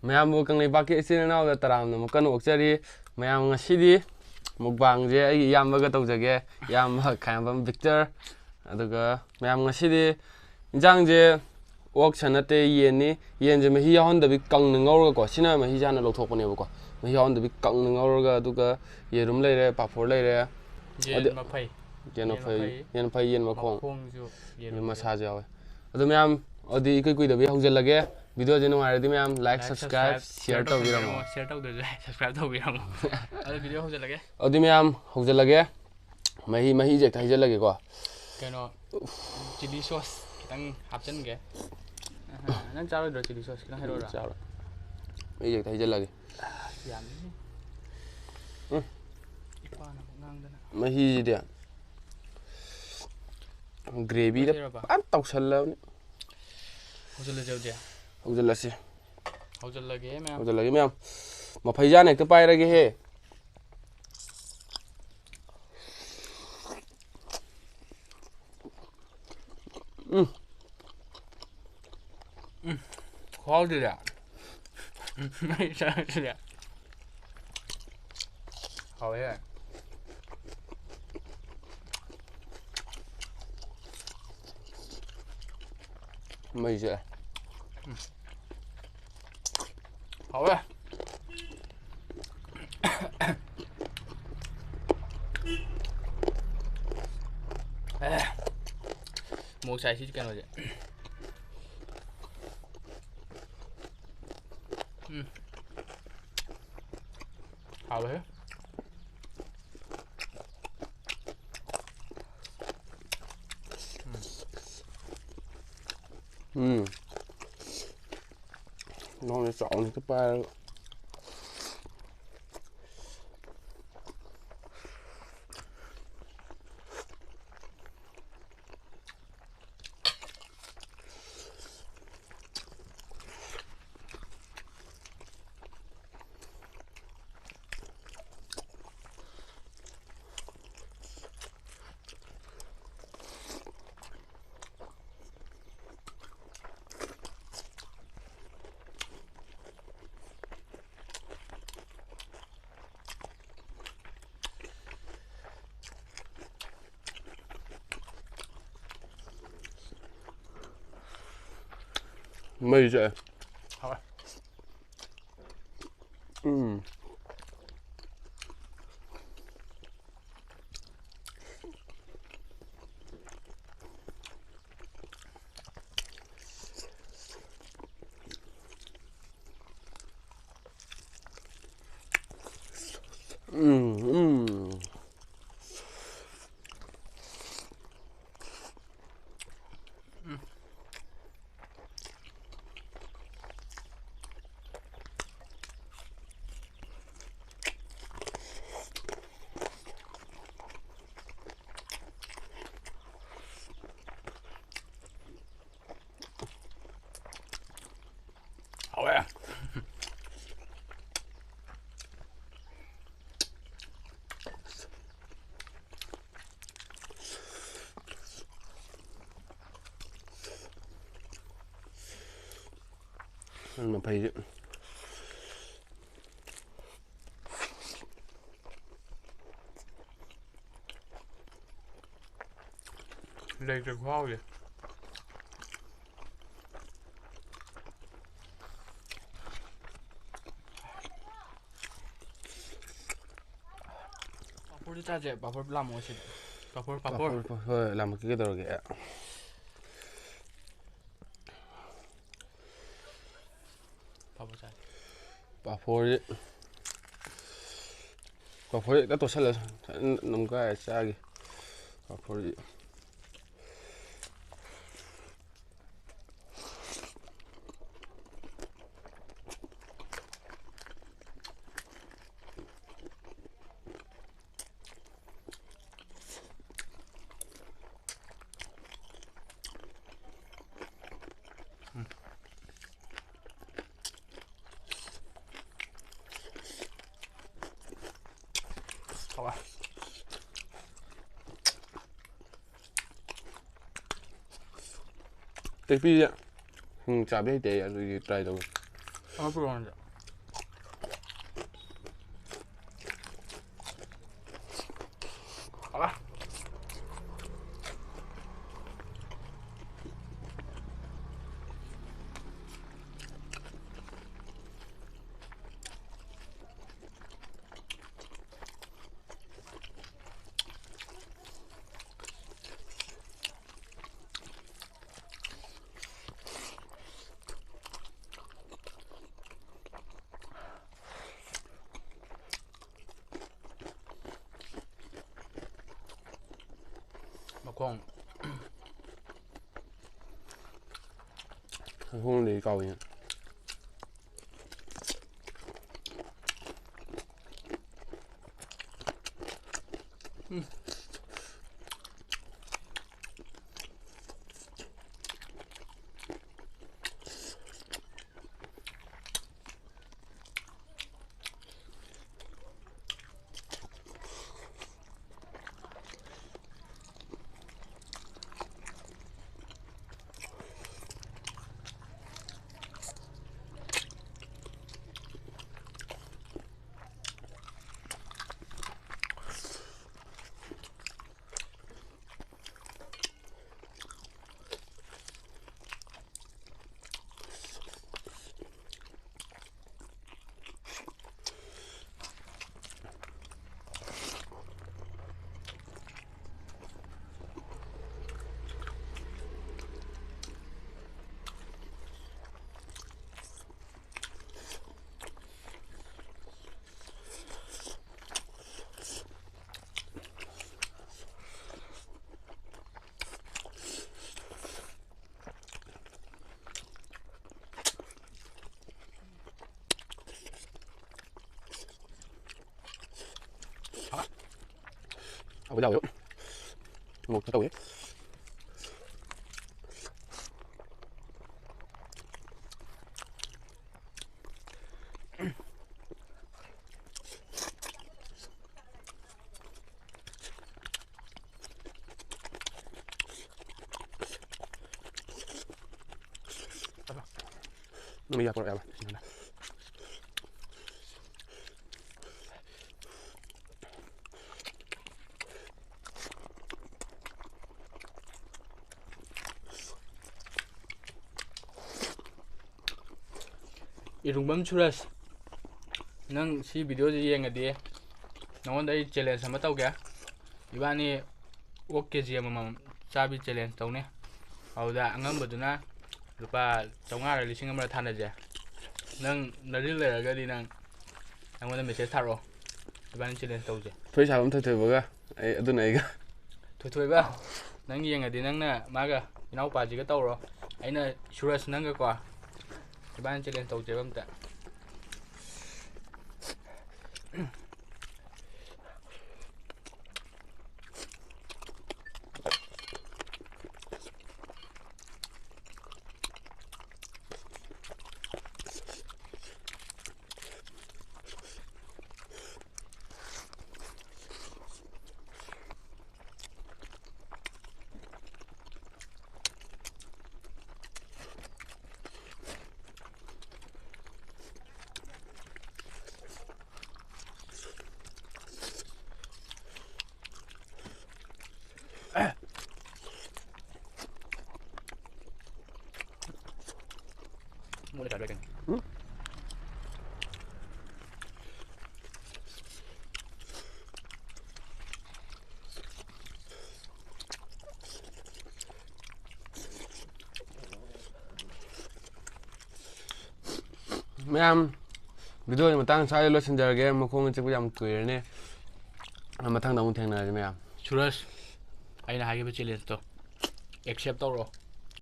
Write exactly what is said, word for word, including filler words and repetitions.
ꯃꯌꯥꯝꯕꯨ ꯀꯪꯂꯩꯄꯥꯛꯀꯤ ꯏꯆꯤꯜ ꯏꯅꯥꯎꯗ ꯇꯔꯥꯝꯅ ꯑꯃꯨꯛꯀ ꯍꯟꯅ ꯑꯣꯛꯆꯔꯤ꯫ ꯃꯌꯥꯝ, ꯉꯁꯤꯗꯤ ꯃꯨꯛꯕꯥꯡꯁꯦ ꯑꯩꯒꯤ ꯏꯌꯥꯝꯕꯒ ꯇꯧꯖꯒꯦ, ꯏꯌꯥꯝꯕ ꯈꯥꯏꯉꯝꯕꯝ ꯕꯤꯛꯇꯔ꯫ ꯑꯗꯨꯒ ꯃꯌꯥꯝ, ꯉꯁꯤꯗꯤ ꯏꯟꯖꯥꯡꯁꯦ ꯑꯣꯛ ꯁꯟ ꯅꯠꯇꯦ, ꯌꯦꯟꯅꯤ꯫ ꯌꯦꯟꯁꯦ ꯃꯍꯤ ꯌꯥꯎꯍꯟꯗꯕꯤ ꯀꯪꯅ ꯉꯧꯔꯒꯀꯣ, ꯁꯤꯅ ꯃꯍꯤꯁꯦ ꯍꯥꯟꯅ ꯂꯧꯊꯣꯛꯄꯅꯦꯕꯀꯣ꯫ ꯃꯍꯤ ꯌꯥꯎꯍꯟꯗꯕꯤ ꯀꯪꯅ ꯉꯧꯔꯒ, ꯑꯗꯨꯒ ꯌꯦꯔꯨꯝ ꯂꯩꯔꯦ, ꯄꯥꯐꯣꯔ ꯂꯩꯔꯦ꯫ ꯌꯦꯟ ꯑꯗꯨ ꯃꯐꯩ꯫ ꯌꯦꯟ ꯌꯦꯟ ꯃꯐꯩ, ꯃꯐꯩ꯫ ꯌꯦꯟ ꯃꯐꯩ, ꯌꯦꯟ ꯃꯈꯣꯡ꯫ ꯃꯈꯣꯡꯁꯨ ꯌꯦꯟ ꯌꯦꯔꯨꯝ ꯃꯐꯩ꯫ ꯃꯁꯥꯁꯨ ꯌꯥꯎꯋꯦ꯫ ꯑꯗꯣ ꯃꯌꯥꯝ, ꯑꯗꯨꯗꯤ ꯏꯀꯨꯏ ꯀꯨꯏꯗꯕꯤ ꯍꯧꯖꯤꯜꯂꯒꯦ꯫ ꯚꯤꯗꯤꯑꯣꯁꯦ ꯅꯨꯡꯉꯥꯏꯔꯗꯤ ꯃꯌꯥꯝ like, like, subscribe, subscribe, share share ꯇꯧꯕꯤꯔꯝꯃꯣ꯫ ꯇꯧꯕꯤꯔꯝꯃꯣ, share ꯇꯧꯗ꯭ꯔꯁꯨ ꯌꯥꯏ, subscribe ꯇꯧꯕꯤꯔꯝꯃꯣ꯫ ꯑꯗꯣ ꯚꯤꯗꯤꯑꯣ ꯍꯧꯖꯤꯜꯂꯒꯦ꯫ ꯑꯗꯨꯗꯤ ꯃꯌꯥꯝ ꯍꯧꯖꯤꯜꯂꯒꯦ꯫ ꯃꯍꯤ, ꯃꯍꯤꯁꯦ ꯍꯦꯛꯇ ꯍꯩꯖꯤꯜꯂꯒꯦꯀꯣ꯫ ꯀꯩꯅꯣ, chilli sauce ꯈꯤꯇꯪ ꯍꯥꯞꯆꯤꯟꯒꯦ꯫ ꯑꯍ, ꯅꯪ ꯆꯥꯔꯣꯏꯗ꯭ꯔꯣ chilli sauce? ꯈꯤꯇꯪ ꯍꯩꯔꯛꯑꯣꯔꯥ? ꯆꯥꯔꯣꯏ꯫ ꯃꯍꯤꯁꯦ ꯍꯦꯛꯇ ꯍꯩꯖꯤꯜꯂꯒꯦ꯫ ꯑꯁ, ꯌꯥꯝꯃꯤ꯫ ꯎꯝ꯫ ꯏꯄꯥꯅ ꯑꯃꯨꯛ ꯉꯥꯡꯗꯅ꯫ ꯃꯍꯤꯁꯤꯗꯤ gravyꯗ ꯂꯣꯏꯗꯣꯏꯔꯕ? ꯐꯖꯅ ꯇꯧꯁꯜꯂꯕꯅꯤ꯫ ꯍꯧꯖꯤꯜꯂꯁꯦ ꯑꯗꯨꯗꯤ꯫ ꯍꯧꯖꯤꯜꯂꯁꯤ꯫ ꯍꯧꯖꯤꯜꯂꯒꯦ ꯃꯌꯥꯝ꯫ ꯍꯧꯖꯤꯜꯂꯒꯦ ꯃꯌꯥꯝ꯫ ꯃꯐꯩꯖꯥꯅ ꯍꯦꯛꯇ ꯄꯥꯏꯔꯒꯦꯍꯦ꯫ ꯎꯝ꯫ ꯎꯝ꯫ ꯈꯨꯍꯥꯎꯗꯨꯗꯤ꯫ ꯃꯩ ꯆꯥꯔꯁꯤꯗꯤ꯫ ꯍꯥꯎꯋꯦꯍꯦ꯫ ꯃꯩꯁꯦ꯫ ꯎꯝ꯫ ꯍꯥꯎꯋꯦ꯫ ꯑꯦ꯫ ꯃꯣꯔꯣꯛ ꯁꯥꯏꯁꯤꯗꯤ ꯀꯩꯅꯣꯁꯦ꯫ ꯎꯝ꯫ ꯍꯥꯎꯋꯦꯍꯦ꯫ ꯎꯝ꯫ ꯅꯉꯣꯟꯗ ꯆꯥꯎꯅ ꯍꯦꯛꯇ ꯄꯥꯏꯔꯒ꯫ ꯃꯩ ꯆꯠꯂꯦ꯫ ꯍꯥꯎꯋꯦ꯫ ꯎꯝ꯫ ꯎꯝ, ꯎꯝ꯫ ꯍꯥꯎꯋꯦ꯫ ꯃꯐꯩꯁꯦ꯫ ꯂꯩꯇ꯭ꯔꯦ ꯈꯨꯍꯥꯎꯁꯦ꯫ ꯄꯥꯐꯣꯔꯗꯤ ꯆꯥꯁꯦ, ꯄꯥꯐꯣꯔ ꯂꯥꯝꯃꯛꯑꯣ ꯁꯤꯗ꯫ ꯄꯥꯐꯣꯔ, ꯄꯥꯐꯣꯔ꯫ ꯄꯥꯐꯣꯔ, ꯍꯣꯏ, ꯂꯥꯝꯃꯛꯀꯦ ꯀꯩꯗꯧꯔꯒꯦ? ꯄꯥꯐꯣꯔ ꯆꯥꯁꯦ꯫ ꯄꯥꯐꯣꯔꯁꯦ, ꯄꯥꯐꯣꯔꯁꯦ ꯍꯦꯛꯇ ꯇꯣꯠꯁꯜꯂ ꯐꯖꯅ ꯅꯝꯒꯥꯏꯔ ꯆꯥꯒꯦ꯫ ꯄꯥꯐꯣꯔꯁꯦ꯫ ꯍꯥꯎꯋꯦ꯫ ꯇꯦꯛꯄꯤꯁꯦ ꯍꯤꯡ ꯆꯥꯕ ꯍꯩꯇꯦ ꯑꯩ, ꯑꯗꯨꯒꯤ try ꯇꯧꯒꯦ꯫ ꯑꯃ ꯄꯨꯔꯛꯑꯣ ꯅꯪꯁꯨ꯫ ꯍꯥꯎꯋꯦ꯫ ꯀꯣꯡ꯫ ꯍꯣꯡꯂꯤ ꯀꯥꯎꯏꯅ꯫ ꯍꯥꯎꯕ ꯌꯥꯎꯋꯦ꯫ ꯃꯣꯔꯣꯛꯁꯨ ꯇꯧꯋꯦ꯫ ꯅꯃꯤ ꯌꯥ ꯄꯨꯔꯛꯑꯦꯕ꯫ ꯏꯔꯨꯡꯕꯝ ꯁꯨꯔꯖ, ꯅꯪ ꯁꯤ ꯚꯤꯗꯤꯑꯣꯁꯤ ꯌꯦꯡꯉꯗꯤ ꯅꯉꯣꯟꯗ ꯑꯩ ꯆꯦꯂꯦꯟꯖ ꯑꯃ ꯇꯧꯒꯦ꯫ ꯏꯕꯥꯅꯤ ꯑꯣꯛ ꯀꯦ ꯖꯤ ꯑꯃꯃꯝ ꯆꯥꯕꯤ ꯆꯦꯂꯦꯟꯖ ꯇꯧꯅꯤ꯫ ꯑꯗꯨꯗ ꯑꯉꯝꯕꯗꯨꯅ ꯂꯨꯄꯥ ꯆꯥꯝꯃꯉꯥꯔ ꯂꯤꯁꯤꯡ ꯑꯃꯔ ꯊꯥꯅꯁꯦ꯫ ꯅꯪ ꯅꯔꯤꯜ ꯂꯩꯔꯒꯗꯤ ꯅꯪ ꯑꯩꯉꯣꯟꯗ ꯃꯦꯁꯦꯖ ꯊꯥꯔꯛꯑꯣ꯫ ꯏꯕꯥꯅꯤ ꯆꯦꯂꯦꯟꯖ ꯇꯧꯁꯦ꯫ ꯐꯨꯔꯤꯠ ꯁꯥꯕꯝ ꯊꯣꯏꯊꯣꯏꯕꯒ ꯑꯩ, ꯑꯗꯨꯅ ꯑꯩꯒ꯫ ꯊꯣꯏꯊꯣꯏꯕ? ꯅꯪ ꯌꯦꯡꯉꯗꯤ ꯅꯪꯅ ꯃꯥꯒ ꯏꯅꯥꯎꯄꯥꯁꯤꯒ ꯇꯧꯔꯣ꯫ ꯑꯩꯅ ꯁꯨꯔꯖ ꯅꯪꯒꯀꯣ ꯏꯕꯥꯅꯤ ꯆꯦꯂꯦꯟꯖ ꯇꯧꯁꯦꯕ ꯑꯝꯇ꯫ ꯃꯌꯥꯝ, ꯚꯤꯗꯤꯑꯣꯒꯤ ꯃꯇꯥꯡ ꯁ꯭ꯋꯥꯏꯗ ꯂꯣꯏꯁꯤꯟꯖꯔꯒꯦ꯫ ꯃꯈꯣꯡ ꯆꯤꯛꯄ ꯌꯥꯝ ꯀꯨꯏꯔꯅꯤ꯫ ꯃꯊꯪꯗ ꯑꯃꯨꯛ ꯊꯦꯡꯅꯔꯁꯤ ꯃꯌꯥꯝ꯫ ꯁꯨꯔꯖ, ꯑꯩꯅ ꯍꯥꯏꯈꯤꯕ ꯆꯦꯂꯦꯟꯖꯇꯣ ꯑꯦꯛꯁꯦꯞ ꯇꯧꯔꯛꯑꯣ꯫